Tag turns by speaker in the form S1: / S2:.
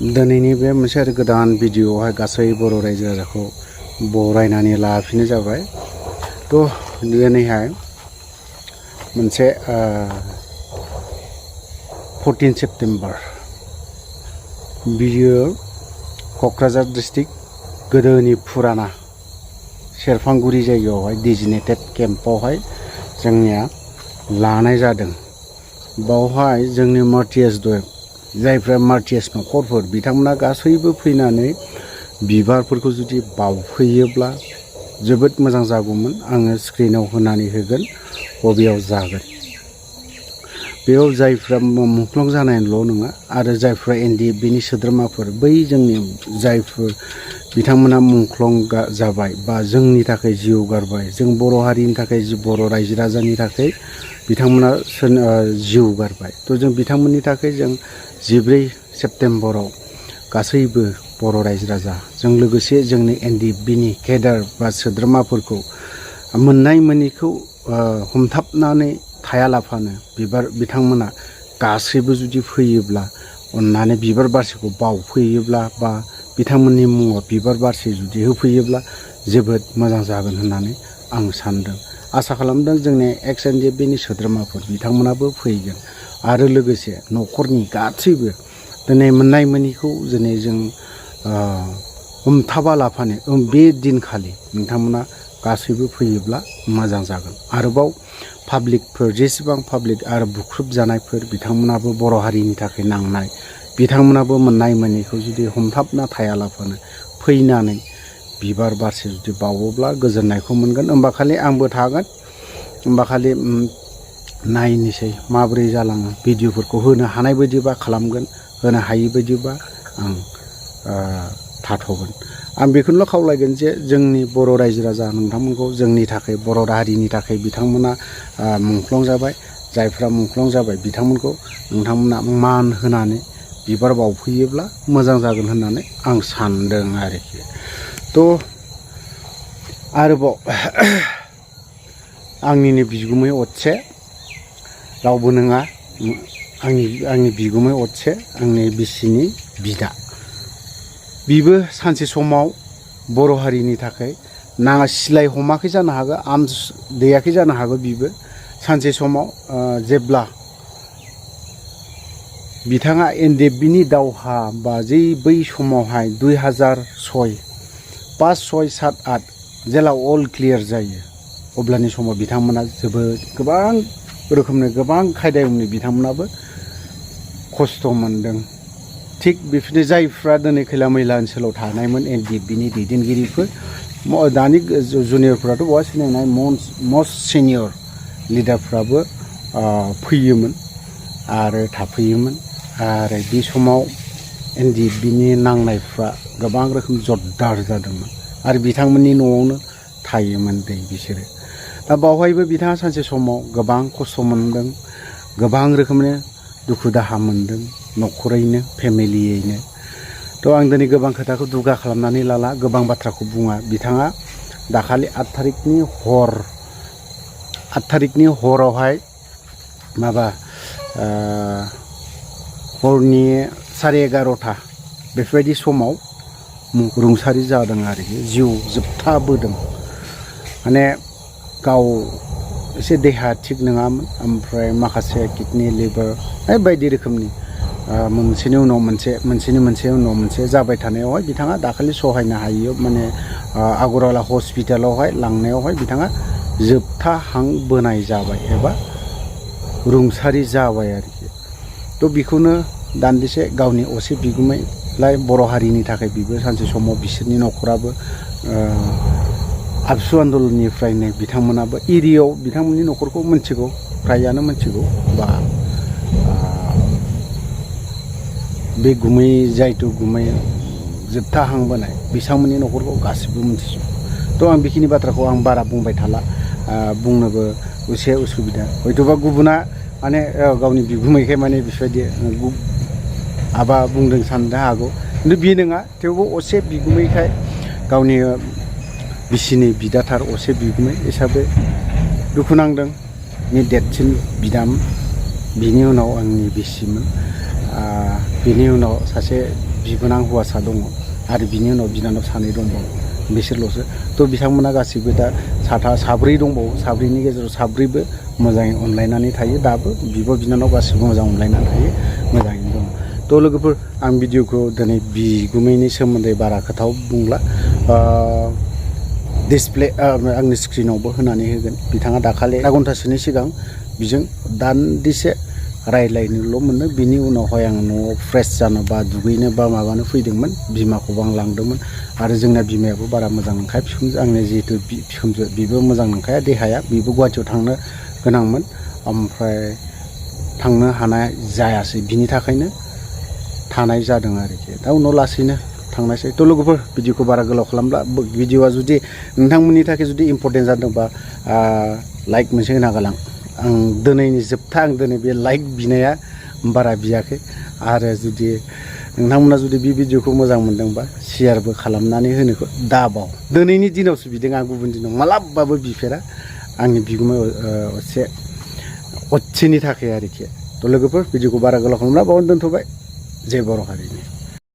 S1: दिनैनि बे मोनसे आरो गोदान भिडिअआवहाय गासै बर' रायजो राजाखौ बरायनानै लाफिननाय जाबाय। थ' दिनैहाय मोनसे 14 सेप्टेम्बर बियो क'क्राझार डिस्ट्रिक्ट गोदोनि फुराना सेरफांगुरि जायगायावहाय डेजिनेटेड केम्पआवहाय जोंनिया लानाय जादों। बावहाय जोंनि मार्टियास जायफ्रा मार्टियास न'खरफोर बिथांमोना गासैबो फैनानै बिबारफोरखौ जुदि बावफैयोब्ला जोबोद मोजां जागौमोन। आङो स्क्रिनाव होनानै होगोन बबेयाव जागोन। बेयाव जायफ्रा मुंख्लं जानायल' नङा आरो जायफ्रा ndfbनि सोद्रोमाफोर बै जोंनि जायफोर बिथांमोना मुंख्लं जाबाय बा जोंनि थाखाय जिउ गारबाय, जों बर' हारिनि थाखाय बर' रायजो राजानि थाखाय बिथांमोना जिउ गारबाय। थ' जों बिथांमोननि थाखाय जों 14 सेप्टेम्बराव गासैबो बर' रायजो राजा जों लोगोसे जोंनि ndfbनि केडार बा सोद्रोमाफोरखौ मोननाय मोनैखौ हमथाबनानै थायालाफानो बिथांमोना गासैबो जुदि फैयोब्ला अननानै बिबार बारसेखौ बावफैयोब्ला बा बिथांमोननि मुङाव बिबार बारसे जुदि होफैयोब्ला जोबोद मोजां जागोन होननानै आं सानदों। आसा खालामदों जोंनि ndfbनि सोद्रोमाफोर बिथांमोनाबो फैगोन आरो लोगोसे न'खरनि गासैबो दिनै मोननाय मोनैखौ दिनै जों हमथाबालाफानो बे दिनखालि नोंथांमोना गासैबो फैयोब्ला मोजां जागोन। आरोबाव पाब्लिकफोर जेसेबां पाब्लिक आरो बुख्रुब जानायफोर बिथांमोनाबो बर' हारिनि थाखाय नांनाय बिथांमोनाबो मोननाय मोनैखौ जुदि हमथाबना थायालाफानो फैनानै बिबार बारसे जुदि बावोब्ला गोजोननायखौ मोनगोन। होमबा खालि आंबो थागोन, होमबा खालि नायनोसै माबोरै जालाङो। भिडिअफोरखौ होनो हानाय बायदिबा खालामगोन, होनो हायि बायदिबा आं थाथ'गोन। आं बेखौनो खावलायगोन जे जोंनि बर' रायजो राजा नोंथांमोनखौ जोंनि थाखाय बर' हारिनि थाखाय बिथांमोना मुंख्लं जाबाय, जायफ्रा मुंख्लं जाबाय बिथांमोनखौ नोंथांमोना मान होनानै बिबार बावफैयोब्ला मोजां जागोन होननानै आं सानदों आरोखि। थ' आरोबाव आंनिनो बिगुमै असे रावबो नङा, आंनि बिगुमै असे आंनि बिसिनि बिदा। बिबो सानसे समाव बर' हारिनि थाखाय नाङा सिलाय हमाखै जानो हागौ, आर्म्स दैयाखै जानो हागौ। बिबो सानसे समाव जेब्ला बिथाङा ndfbनि दावहा बा बै समावहाय 2006, 5, 6, 7, 8 जेला अल क्लियार जायो अब्लानि समाव बिथांमोना जोबोद गोबां रोखोमनि गोबां खायदायावनो बिथांमोनाबो खस्थ' मोनदों। थिग बेफोरनो जायफ्रा दिनै खैला मैला ओनसोलाव थानायमोन ndfbनि दैदेनगिरिफोर, दानि जुनियरफ्राथ' बहा सिनायनाय मस्ट सिनियर लिडारफ्राबो फैयोमोन आरो थाफैयोमोन। आरो बे समाव ndfbनि नांनायफ्रा गोबां रोखोम जरदार जादोंमोन आरो बिथांमोननि न'आवनो थायोमोन बिसोरो। दा बावहायबो बिथाङा सानसे समाव गोबां खस्थ' मोनदों, गोबां रोखोमनि दुखु दाहा मोनदों न'खरैनो फेमिलियैनो। थ' आं दिनै गोबां खोथाखौ दुगा खालामनानै लाला, गोबां बाथ्राखौ बुङा। बिथाङा दाखालि 8 थारिखनि हरावहाय हरनि 11:30 बेफोरबायदि समाव रुंसारि जादों आरोखि, जिउ जोबथाबोदों। माने गाव एसे देहा थिग नङामोन, ओमफ्राय माखासे किडनि लिभार बायदि रोखोमनि मोनसेनि उनाव मोनसे जाबाय थानायावहाय बिथाङा दाखालि सहायनो हायियाव माने आगरवाला हस्पिटालावहाय लांनायावहाय बिथाङा जोबथा हां बोनाय जाबाय एबा रुंसारि जाबाय आरोखि। थ' बेखौनो दान्दिसे गावनि असे बिगुमैलाय बर' हारिनि थाखाय बिबो सानसे समाव बिसोरनि न'खराबो आबसु आन्दलननिफ्रायनो बिथांमोनाबो एरियायाव बिथांमोननि न'खरखौ मिथिगौ, फ्रायानो मिथिगौ। बा बे जायथु गुमै जोबथा हां बोनाय बिथांमोननि न'खरखौ गासिबो मिथिजोबो। थ' आं बेखिनि बाथ्राखौ आं बारा बुंबाय थाला, बुंनोबो एसे उसुबिदा। हयथ'बा गुबुना माने गावनि बिगुमैखाय माने बेफोरबायदि माबा बुंदों साननो हागौ, खिन्थु बे नङा। थेवबो असे बिगुमैखाय गावनि बिसिनि बिदाथार असे बिगुमै हिसाबै दुखु नांदों। देरसिन बिदामोन, बिनि उनाव आंनि बिसिमोन, बिनि उनाव सासे बिबोनां हौवासा दङ आरो बिनि उनाव बिनानाव सानै दंबावो बिसोरल'सो। थ' बिथांमोना गासिबो दा साब्रै दंबावो, साब्रैनि गेजेराव साब्रैबो मोजाङै अनलायनानै थायो दाबो। बिब' बिनानाव गासिबो मोजां अनलायनानै थायो, मोजाङैनो दङ। थ' लोगोफोर, आं भिडिअखौ दिनै बिगुमैनि सोमोन्दै बारा खोथा बुंला, डिसप्ले आंनि स्क्रिनावबो होनानै होगोन। बिथाङा दाखालि आधा घन्टासोनि सिगां बिजों दान्दिसे रायज्लायनोल' मोनो। बिनि उनावहाय आं न'आव फ्रेस जानो बा दुगैनो बा माबानो फैदोंमोन। बिमाखौबो आं लांदोंमोन आरो जोंना बिमायाबो बारा मोजां नंखाया, बिखुनजो आंनि जिहेतु बिखुनजो बेबो मोजां नंखाया देहाया, बेबो गुवाहाटियाव थांनो गोनांमोन ओमफ्राय थांनो हानाय जायासै, बिनि थाखायनो थानाय जादों आरोखि। दा उनाव लासैनो थांनायसै। थ' लोगोफोर, भिडिअखौ बारा गोलाव खालामला। भिडिअआ जुदि नोंथांमोननि थाखाय जुदि इम्परटेन्ट जादोंबा लाइक मोनसे होना गालां। आं दिनैनि जोबथा, आं दिनै बे लाइक बिनाया बारा बियाखै। आरो जुदि नोंथांमोना जुदि बे भिडिअखौ मोजां मोनदोंबा शेयारबो खालामनानै होनो दाबाव। दिनैनि दिनावसो बिदों, आं गुबुन दिनाव मालाबाबो बिफेरा, आंनि बिगुमै एसे अच्छेनि थाखाय आरोखि। थ' लोगोफोर, भिडिअखौ बारा गोलाव खालामला, बावनो दोनथ'बाय। जय बर' हारिनि।